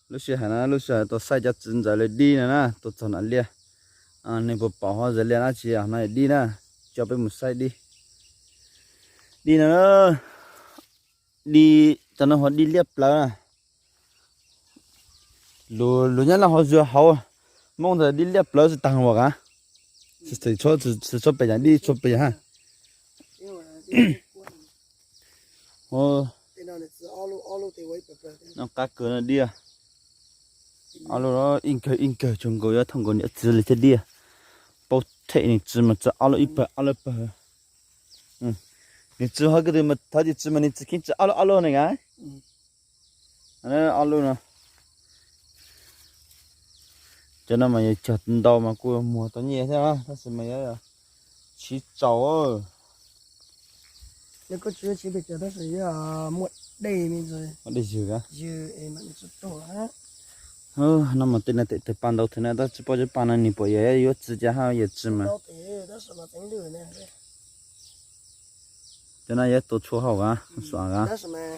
Lub sij hawm no lub sij hawm tuaj saib cov txiv ntxawm lawv dib no na, tuaj txog nram liaj. Nej puas pom ho zas liaj dab tsi no dib na, coj peb mus saib dib. Dib no, dib, cov no ho dib liab plawv na. Luag nyob no ho zuag hauv, Hmoob ntawd dib liab plawv tsis tag ua kav. Tsis txhob pem yam dib txhob pem yam ha. Noj qab kawg no dib. Ob lub ib nkawg ib nkawg tsuas nkaus yuav thooj nkaus niam txiv li thiab dib. Paub them nws txiv mas txiv ob lub ib pawg ob lub pawg. Nws txiv ho koj tus mas thov tis txiv mas nws txiv kheev txiv ob lub ob lub ne ka. Ob lub no. Cov no mas yog cog ntau mas kuj muag tau nyiaj thiab tab sis mas yuav tsis txaus. Koj tsis tsis pes tsawg tab sis yuav muaj dej me ntsis. Muaj dej ywg a. Ywg es mam tsis tuag. No mas tej no tes tawg pa ntau thiab na tab tsis paub cov pa no nws puas yog yuav txiv cas ha yog txiv mas. Tab sis mas teev lwj ne. Cov no yog tua tshuaj hauj a, xuam a. Tab sis mas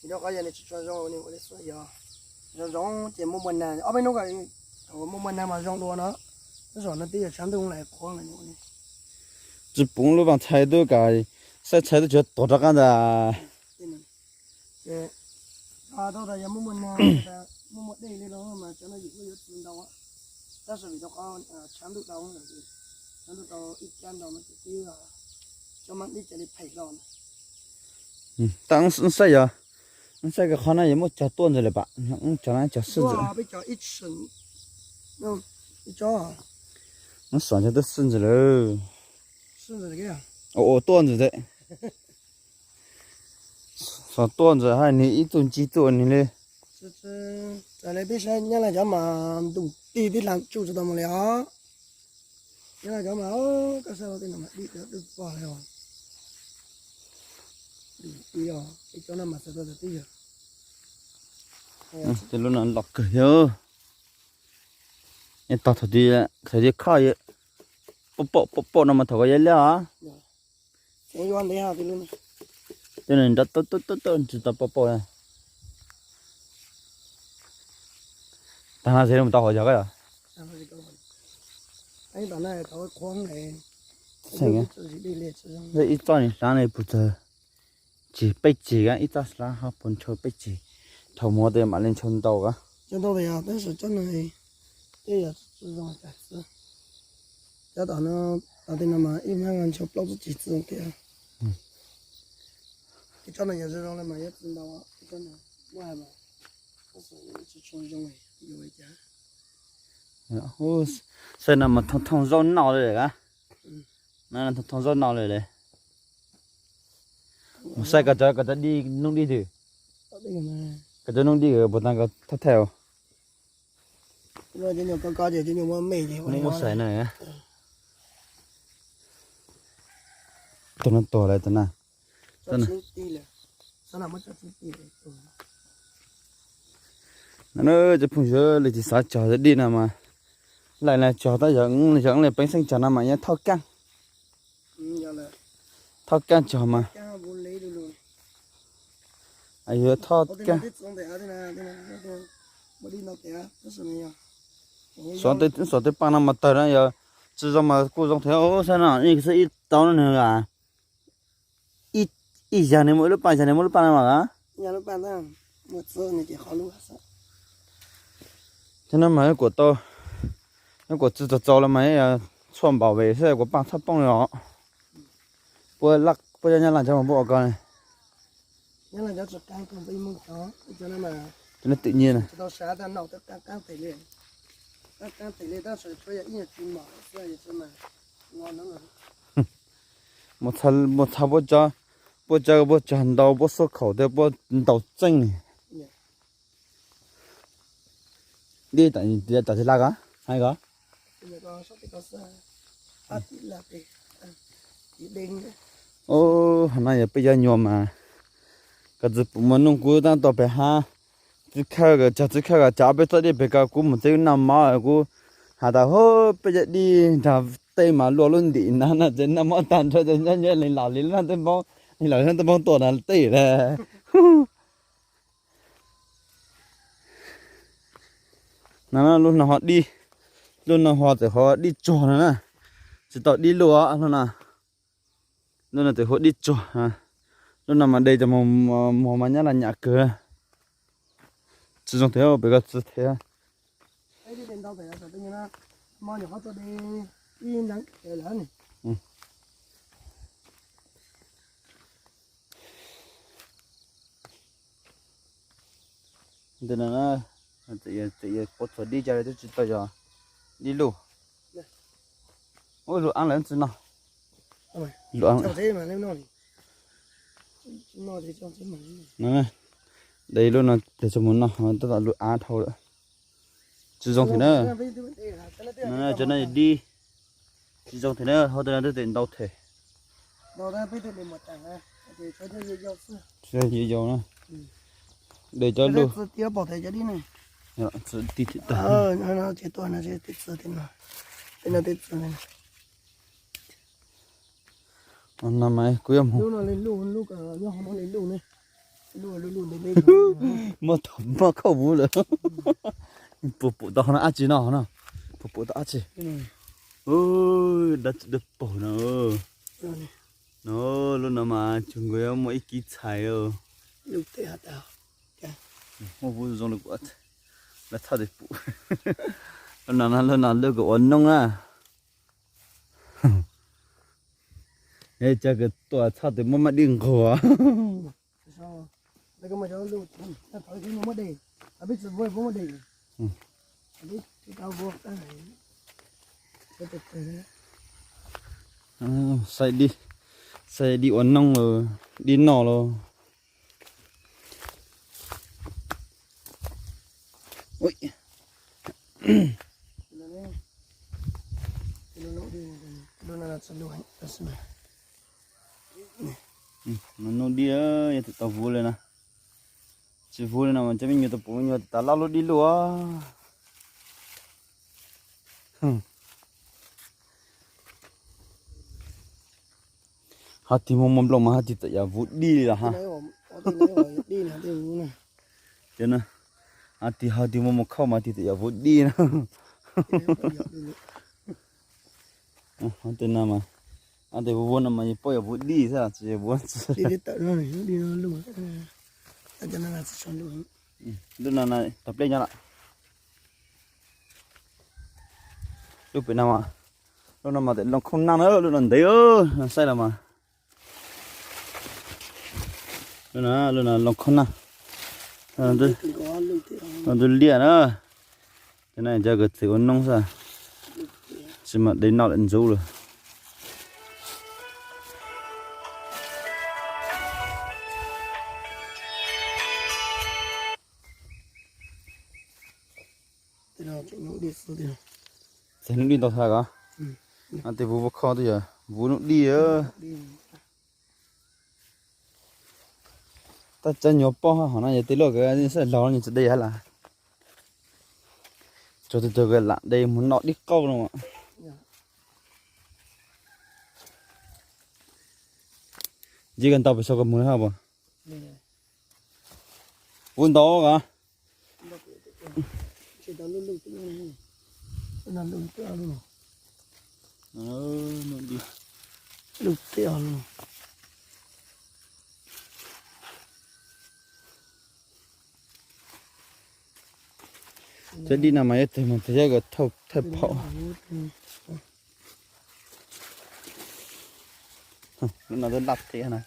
vim rau qhov yog nws tsis tshua zoo nws ua li xwb yog zoo zoo ces muaj muaj nag ob peb hnub ko thaum muaj muaj nag mas zoo dua no. Tab sis no twb yog tshav ntuj lawm qhuav lawm nws ua li. Tsis poob lub vaj txhais twb kav, saib txhais twb tsis tuag rov qab ntag. Ces tau tas yog muaj muaj nag, muaj muaj dej li no mas cov no yus kuj yuav txiv ntau. Tab sis vim rau qhov tshav ntuj tau, tshav ntuj tau ib kab ntau no ces twb cov mas dib cia li phem los. Tab wb saib yog, wb saib kiag qhov no yog muab cog tuaj ntxiv lawm pam, wb cog no cog xwb ntxiv. Peb cog ib tshim, ib tsob. Wb xav cog twb xwb ntxiv lawm. Xwb ntxiv lawm. Ua tuaj ntxiv thiab. Xav tuaj ntxiv hais nws ib tug ntsig tuaj nws li. Txawm li peb saib nyab laj cov mas ntus ti tib hla tsuj tsis tau mus li os. Nyab laj cov mas koj saib los tej no mas dib dwb pog li os. Dib os, peb cov no mas txawm tau tib yog. Tej lub no los kawg yog. Tog thaum twg, thaum twg khoj pom pom pom no mas thaum ko yog liaj os. Tej no nrov tub tub tub tub tsis tau pom pom. Tag no xwb mus tau hauv yog koj yog. Ib txoj nis hlav li puas txawg tsis peb ceg, ib txoj hlav ho puas ntshaw peb ceg, dhau mus tej mam li ntshaw ntau ka. Cov ntau tias tab sis cov no tej yog tsis zoo cas xwb. Cov tom no, tom tej no mas ib hnab ntshaw plaub tsib ceg xwb thiab. Ib tsob no yog zoo zoo li mas yuav txiv ntau, ib tsob no muaj hais mas tab sis tsis tshua zoo yuav li cas. Saib no mas thooj thooj zaub noj li lawm a. No thooj thooj zaub noj li lawm. Mus saib koj cov, koj cov dib noob dib twg, koj cov noob dib puas tag koj thawj thawj. Muab sai na. Tus no tuag lawm tus na. Cov phooj ywg, leej twg xav cog dib no mas laij na cog tab yog, yog leej peev xeej cog no mas yuav thauj kaaj. Thauj kaaj cog mas. Yuav thauj kaaj. Xov tej, xov tej paj no mas tawg na, yog tsis zoo mas kuj zoo thiab. Saib no, ib tau no nws ib yag nws muaj ib lub paj, yag nws muaj lub paj no mas. Thiab no mas kuv tau, kuv txiv txaus txaus los mas tshuaj npaum vim xwb kuv paj txhob poob li os. Puab, puab cov nyab laj cov mas puab ua ko ne. Cov no twm nyiaj na. Mus txha puab cov, puab cov puab cog ntau puab xub khaum thiab puab ntau txeej. Dib tam, tam tsis laj ko, hais ko. Ub, hov no yog peb cov nyuam mas, koj txiv pum muaj nub kuv tab tom pem hav, txiv khawj, cog txiv khawj, cog ob peb txoj dib pem ko, kuv mus txeeb noj mov kuv has tas, hub, peb cov dib nrog tej mas luaj lub ntim no no ces noj mov tag nrho ces nyob nyob li los li noj tej npoob, li los noj tej npoob tuaj no tej lawm. No lub no ho dib, lub no ho txawm ho dib tsog no na, tsis tau dib luj lub no. Lub no txawm hu dib tsog, lub no mas de cov muag mas nyab laj nyam kawg. Tsis zoo thiab, pem ko txi thiab. Ntawm no, txawm pov txhuam dib cas twb tsis tau yog dib luj. Ua lub ab lawm tsis no. Lub ab. De lub no tes tso mus no tab tom lub ab dhau lawm. Tsis zoo thiab na. Cov no yog dib. Tsis zoo thiab na, hauv tej no twb tes ntau them. Yau na. De cov luj. No mas kuv yuav mus muab thaum muab khauj vuv lawm. Puas pum tau no dab tsi no no? Puas pum tau dab tsi? Dab tsi dawb paug no. No, lub no mas tsuas nkaus yuav muaj ib kib txhais. Muaj vuv zoo li kuv, lawv txhaj tes pum. Lub no, lub no lub kws ua noob na. Cas kws tuaj txhaj tes muab maj dib nquag. Saib dib, saib dib ua noob los, dib noj los. Noob dib, yog tsis tau vuv li na. Tsis vuv li no mas cov me nyuam tau pum me nyuam tas laj lub dib luj. Hais tias muaj muaj nplooj mas hais tias txawm yam vuv dib li los ha. Ces na, hais tias hais tias muaj muaj khauj mas hais tias txawm yam vuv dib na. Tej no mas, tej vuv vuv no mas yog paub yog vuv dib xwb tsis yog vuv txi. Lub no tag plej nyob lawm. Lub pem no, lub no mas tes loo khooj naj na, lub no ntev, saib los mas. Lub no, lub no loo khooj naj. Ntub liaj na. Cov no cov kws txiv ua noob xwb, tsis mas de noj lawm ntxub lawm. Txeeg noob dib ntau tag ko. Tej vuv vuv khauj twb yog vuv noob dib. Tab tsaib nyuag pob hov no yog tej luaj kawg, sab laug nws tsis de hab las. Tsuas tus tug lam de mus noj dib qaub no. Ntsib koj ntau pes sau koj mus hab puas? Puv ntau ko. Cov dib no mas yuav teg mus teg yab ko thawj phaum. Lub no twb laj qia na.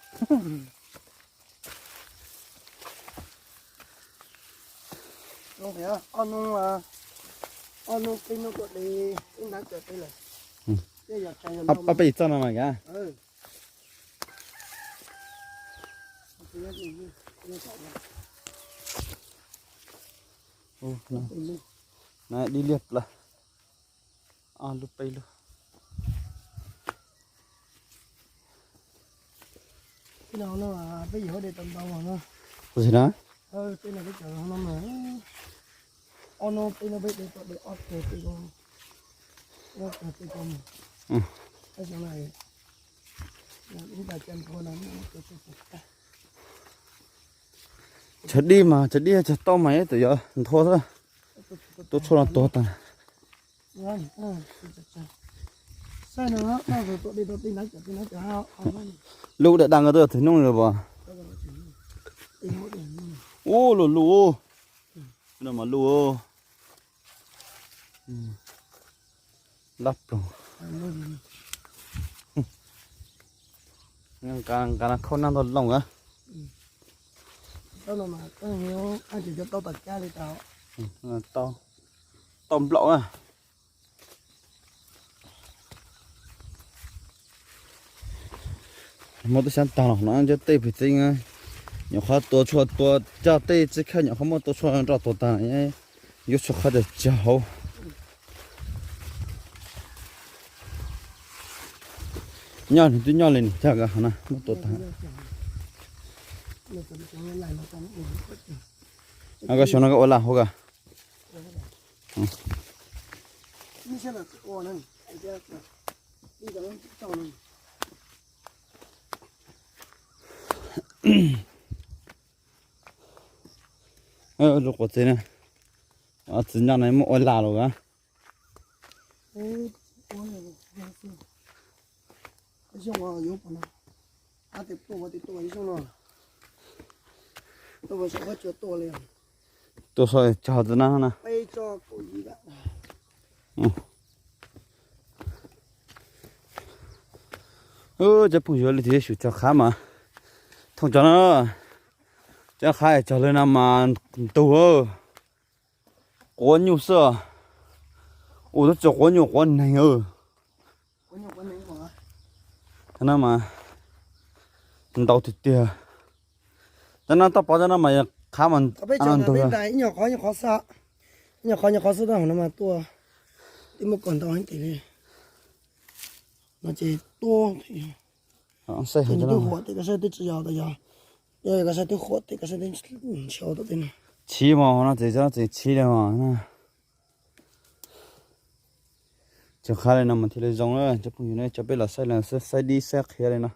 Ob peb txoj no mas ka. Dib liag plaws. Ob lub peb lub. Ua tsi na? Tshav dib mas, tshav dib tshav tauj mas ib txwm yuav nthua xwb. Tuaj tshuaj no tuag tag. Lub daj daj nkawd tuaj twg nub li pom. Ub, lug lug. Lub no mas lug. Lab ploog. Nqa khaub nag ntog looj a. Tau nplaum a. Muab tub xyab tag los no cov tej pem tseeb, nyuam qhuav tua tshuaj tua cog tej txiv khaj nyuam qhuav muab tua tshuaj nroj tuag tag, yuav tshuaj qhov cog cog hauv. Nyob nws twb nyob li nws cog ka hov na muab tua tag. Koj xyov no koj ua lag hauv ka. Lub quav txev na, txiv nyob no muab ua lag los a. Tuaj so cog txog na na. Cov phooj ywg li tis xyum cog qhav mas thooj cov no, cov qhav cog li no mas ntug, quav nyuj xwb, ua tub tsis quav nyuj quav neeg. Cov no mas ntau tiag tiag. Cov no toj pov cov no mas qhav mas ntug. Ib nyuag qhov, nyuag qhov, nyuag qhov xwb, tab hauv no mas tuaj, twb muaj kom ntau heev tiag li. No ces tuaj, twb huam tias koj saib twb tsis yog tas yog, koj saib twb huam tias koj saib twb ntshav tom tej no. Chiv mas no ces tseem chiv li os. Cog qhav li no mas thiaj li zoo na cov phooj ywg, coj peb los saib, saib dib saib qhiav li no.